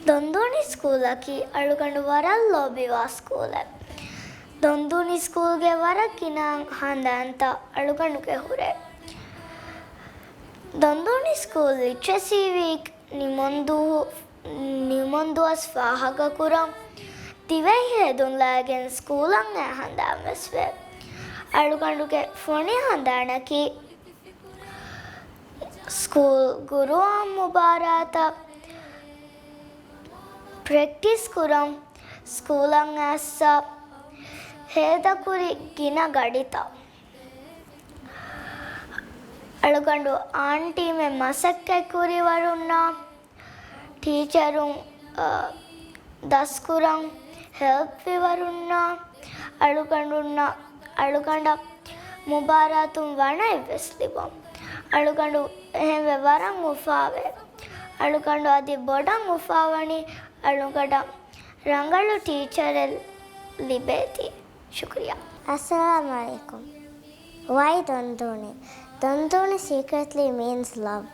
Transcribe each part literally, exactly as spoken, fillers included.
ދޮންދޫނި ސްކޫލަކީ އަޅުގަނޑު ވަރަށް ލޯބިވާ ސްކޫލެއް. ދޮންދޫނި ސްކޫލްގެ ވަރަށް ގިނަ ހަނދާންތައް އަޅުގަނޑުގެ ހުރޭ. ދޮންދޫނި ސްކޫލް ލިޓްރެސީ ވީކް، ނިމުންދުވަސް، ނިމުންދުވަސް ފާހަގަކުރަން، ދިވެހި ހެދުން ލައިގެން ސްކޫލަށް އައި ހަނދާން ވެސް ވޭ. އަޅުގަނޑުގެ ފޮނި ހަނދާނަކީ، ސްކޫލް ގުރުއާން މުބާރާތަށް ޕްރެކްޓިސް ކުރަން، ސްކޫލަށް އައިސް ހޭދަކުރި ގިނަ ގަޑިތައް. އަޅުގަނޑު އާންޓީމެން މަސައްކަތް ކުރިވަރުންނާ، ޓީޗަރުން، އަ، ދަސްކުރަން ހެލްޕްވިވަރުންނާ، އަޅުގަނޑުންނަށް، އަޅުގަނޑަށް މުބާރާތުން ވަނައެއް ވެސް ލިބުން. އަޅުގަނޑު އެހެންވެ ވަރަށް އުފާވޭ. އަޅުގަނޑު އަދި ބޮޑަށް އުފާވަނީ އަޅުގަނޑަށް ރަނގަޅު ޓީޗަރެއް ލިބޭތީ. ޝުކުރިއްޔާ. އައްސަލާމު ޢަލައިކުމް. Why ދޮންދޫނި؟ ދޮންދޫނި secretly means love.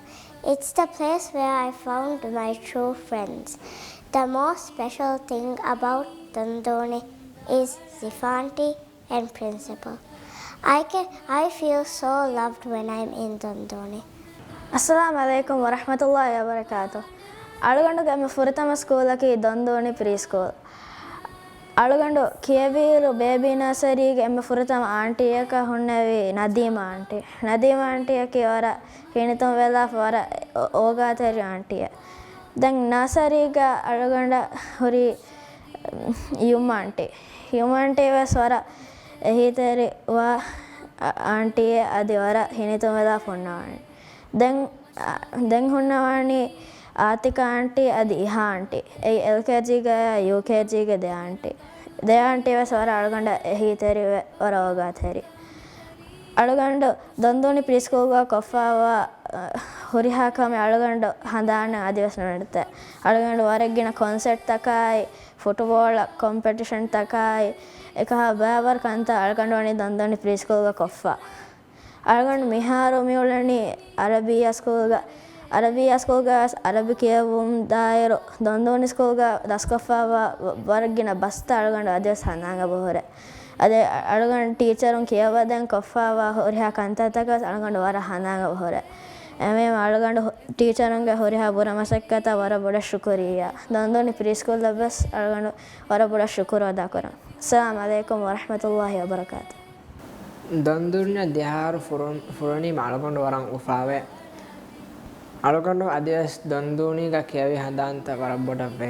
It's the place where I found my true friends. The most special thing about ދޮންދޫނި is ޒިފާ އާންޓީ and principal. I can, I feel so loved when I'm in ދޮންދޫނި. އައްސަލާމު ޢަލައިކުމް ވަރަޙްމަތުﷲ ވަބަރަކާތު. އަޅުގަނޑުގެ އެންމެ ފުރަތަމަ ސްކޫލަކީ ދޮންދޫނި ޕްރީ ސްކޫލް. އަޅުގަނޑު ކިޔެވިއިރު ބޭބީ ނާސަރީގެ އެންމެ ފުރަތަމަ އާންޓީއަކަށް ހުންނެވީ ނަދީމާ އާންޓީ. ނަދީމާ އާންޓީއަކީ ވަރަށް ހިނިތުންވެލާފަ ވަރަށް އޯ-، އޯގާތެރި އާންޓީއެއް. ދެން ނާސަރީގަ އަޅުގަނޑަށް ހުރީ ޔުމް އާންޓީ. ޔުމް އާންޓީ ވެސް ވަރަށް އެހީތެރިވާ އާންޓީއެއް، އަދި ވަރަށް ހިނިތުންވެލާފަ ހުންނަވާނެ. ދެން، އަ، ދެން ހުންނަވާނީ އާތިކާ އާންޓީ އަދި އިހާ އާންޓީ. އެއީ އެލްކޭޖީގައި ޔޫކޭޖީގެ ދެ އާންޓީ. ދެ އާންޓީ ވެސް ވަރަށް އަޅުގަނޑަށް އެހީތެރިވެ ވަރަށް އޯގާތެރި. އަޅުގަނޑު ދޮންދޫނި ޕްރީ ސްކޫލްގަ ކޮށްފައިވާ، އަ، ހުރިހާ ކަމެއް އަޅުގަނޑު ހަނދާނަށް އަދިވެސް ނުނެރެ. އަޅުގަނޑު ވަރަށް ގިނަ ކޮންސެޓްތަކާއި، ފުޓުބޯޅަ ކޮމްޕެޓިޝަންތަކާއި، އެކަހަލަ ބައިވަރު ކަންތައް އަޅުގަނޑު ވަނީ ދޮންދޫނި ޕްރީ ސްކޫލްގަ ކޮށްފަ. އަޅުގަނޑު މިހާރު މިއުޅެނީ އަރަބިއްޔާ ސްކޫލްގަ. އަރަބިއްޔާ ސްކޫލްގަ ވެސް އަރަބި ކިޔެވުމުން ދާއިރު ދޮންދޫނި ސްކޫލްގަ ދަސްކޮށްފައިވާ ވަ-، ވަރަށް ގިނަ ބަސްތައް އަޅުގަނޑު އަދިވެސް ހަނދާން އެބަހުރޭ. އަދި އަ-، އަޅުގަނޑު ޓީޗަރުން ކިޔަވަދޭން ކޮށްފައިވާ ހުރިހާ ކަންތައްތަކަށް ވެސް އަޅުގަނޑު ވަރަށް ހަނދާން އެބަހުރޭ. އެހެންވީމަ އަޅުގަނޑު ހު-، ޓީޗަރުންގެ ހުރިހާ ބުރަ މަސައްކަތަށް ވަރަށް ބޮޑަށް ޝުކުރިއްޔާ. ދޮންދޫނި ޕްރީ ސްކޫލަށް ވެސް އަޅުގަނޑު ވަރަށް ބޮޑަށް ޝުކުރު އަދާކުރަން. އައްސަލާމު ޢަލައިކުމް ވަރަޙްމަތުﷲ ވަބަރަކާތު. ދޮންދޫނިއަށް ދިހަ އަހަރު ފުރުން-، ފުރުނީމަ އަޅުގަނޑު ވަރަށް އުފާވޭ. އަޅުގަނޑު އަދިވެސް ދޮންދޫނީގަ ކިޔެވި ހަނދާންތައް ވަރަށް ބޮޑަށް ވޭ.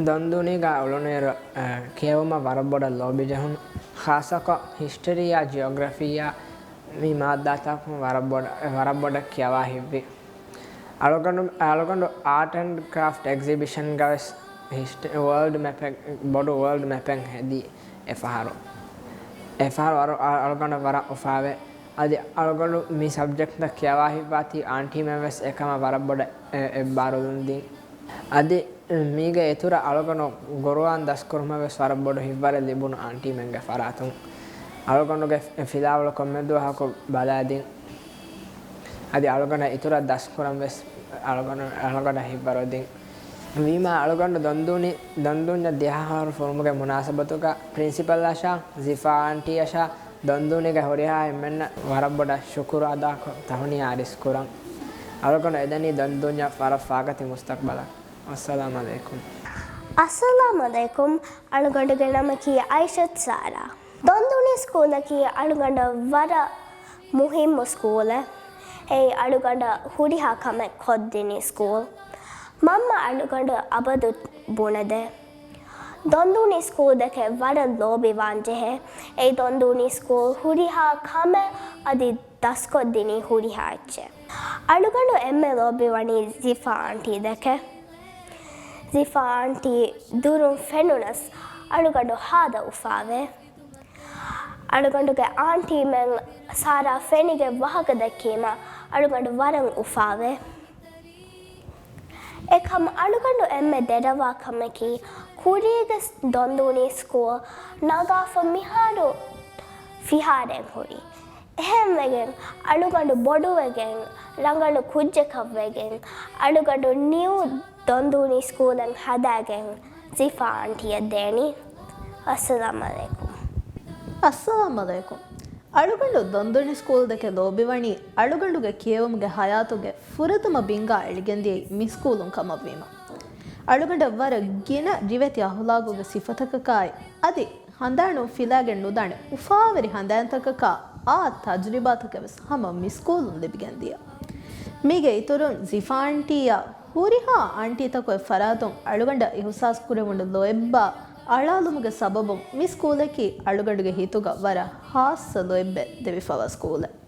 ދޮންދޫނީގަ އުޅުނުއިރު، އަ، ކިޔެވުމަށް ވަރަށް ބޮޑަށް ލޯބި ޖެހުނު. ޚާއްޞަކޮށް ހިސްޓަރީއާ ޖިއޮގްރަފީއާ މި މާއްދާތަކުން ވަރަށް ބޮޑަށް، ވަރަށް ބޮޑަށް ކިޔަވާ ހިތްވި. އަޅުގަނޑު، އަޅުގަނޑު އާޓް އެންޑް ކްރާފްޓް އެގްޒިބިޝަންގަ ވެސް ހިސްޓް-، ވޯލްޑް މެޕެއް، ބޮޑު ވޯލްޑް މެޕެއް ހެދީ އެފަހަރު. އެފަހަރު އަޅު-، އަ-، އަޅުގަނޑަށް ވަރަށް އުފާވޭ. އަދި އަޅުގަނޑު މި ސަބްޖެކްޓްތައް ކިޔަވާ ހިތްވާތީ އާންޓީމެން ވެސް އެކަމަށް ވަރަށް ބޮޑަށް އެ-، އެއްބާރުލުން ދިން. އަދި މީގެ އިތުރަށް އަޅުގަނޑު ގުރުއާން ދަސްކުރުމަށް ވެސް ވަރަށް ބޮޑު ހިތްވަރެއް ލިބުނު އާންޓީމެންގެ ފަރާތުން. އަޅުގަނޑުގެ ފިލާވަޅު ކޮންމެ ދުވަހަކު ބަލާދިން. އަދި އަޅުގަނޑަށް އިތުރަށް ދަސްކުރަން ވެސް އަޅުގަނޑު، އަޅުގަނޑަށް ހިތްވަރު ދިން. ވީމާ އަޅުގަނޑު ދޮންދޫނި، ދޮންދޫންޏަށް ދިހަ އަހަރު ފުރުމުގެ މުނާސަބަތުގަ ޕްރިންސިޕަލްއަށާ، ޒިފާ އާންޓީއަށާ، ދޮންދޫނިގެ ހުރިހާ އެންމެންނަށް ވަރަށް ބޮޑަށް ޝުކުރު އަދާކޮށް، ތަހުނިޔާ އަރިސް ކުރަން. އަޅުގަނޑު އެދެނީ ދޮންދޫންޏަށް ވަރަށް ފާގަތި މުސްތަޤްބަލަށް. އައްސަލާމު ޢަލައިކުމް. އައްސަލާމު ޢަލައިކުމް. އަޅުގަނޑުގެ ނަމަކީ އައިޝަތު ސާރާ. ދޮންދޫނި ސްކޫލަކީ އަޅުގަނޑަށް ވަރަށް މުހިއްމު ސްކޫލެއް. އެއީ އަޅުގަނޑަށް ހުރިހާ ކަމެއް ކޮށްދިނި ސްކޫލް. މަންމަ އަޅުގަނޑަށް އަބަދު ބުނެދޭ. ދޮންދޫނި ސްކޫލް ދެކެ ވަރަށް ލޯބިވާން ޖެހޭ. އެއީ ދޮންދޫނި ސްކޫލް ހުރިހާ ކަމެއް އަދި ދަސްކޮށްދިނީ ހުރިހާ އެއްޗެއް. އަޅުގަނޑު އެންމެ ލޯބިވަނީ ޒިފާ އާންޓީ ދެކެ. ޒިފާ އާންޓީ ދުރުން ފެނުނަސް އަޅުގަނޑު ހާދަ އުފާވޭ. އަޅުގަނޑުގެ އާންޓީމެން ސާރާ ފެނިގެން ވާހަކަ ދެއްކީމަ އަޅުގަނޑު ވަރަށް އުފާވޭ. އެކަމް އަޅުގަނޑު އެންމެ ދެރަވާ ކަމަކީ، ކުރީގެ ދޮންދޫނީ ސްކޫލް ނަގާފަ މިހާރު ފިހާރައެއް ހުރީ. އެހެންވެގެން އަޅުގަނޑު ބޮޑުވެގެން، ރަނގަޅު ކުއްޖަކަށްވެގެން، އަޅުގަނޑު ނިއު ދޮންދޫނި ސްކޫލަށް ހަދާގެން ޒިފާ އާންޓީއަށް ދޭނީ. އައްސަލާމް އަލައިކުމް. އައްސަލާމް އަލައިކުމް. އަޅުގަނޑު ދޮންދޫނި ސްކޫލް ދެކެ ލޯބިވަނީ އަޅުގަނޑުގެ ކިޔެވުމުގެ ހަޔާތުގެ ފުރަތަމަ ބިންގާ އެޅިގެންދިޔައީ މި ސްކޫލުން ކަމަށްވީމަ. އަޅުގަނޑަށް ވަރަށް ގިނަ ރިވެތި އަހުލާގުގެ ސިފަތަކަކާއި، އަދި ހަނދާނުން ފިލާގެން ނުދާނެ އުފާވެރި ހަނދާންތަކަކާ އާ ތަޖުރިބާތަކެއް ވެސް ހަމަ މި ސްކޫލުން ލިބިގެންދިޔަ. މީގެ އިތުރުން ޒިފާ އާންޓީއަށް ހުރިހާ އާންޓީތަކުގެ ފަރާތުން އަޅުގަނޑަށް އިހުސާސް ކުރެވުނު ލޯތްބާ އަޅާލުމުގެ ސަބަބުން މި ސްކޫލަކީ އަޅުގަނޑުގެ ހިތުގަ ވަރަށް ހާއްސަ ލޯތްބެއް ދެވިފަވާ ސްކޫލެއް.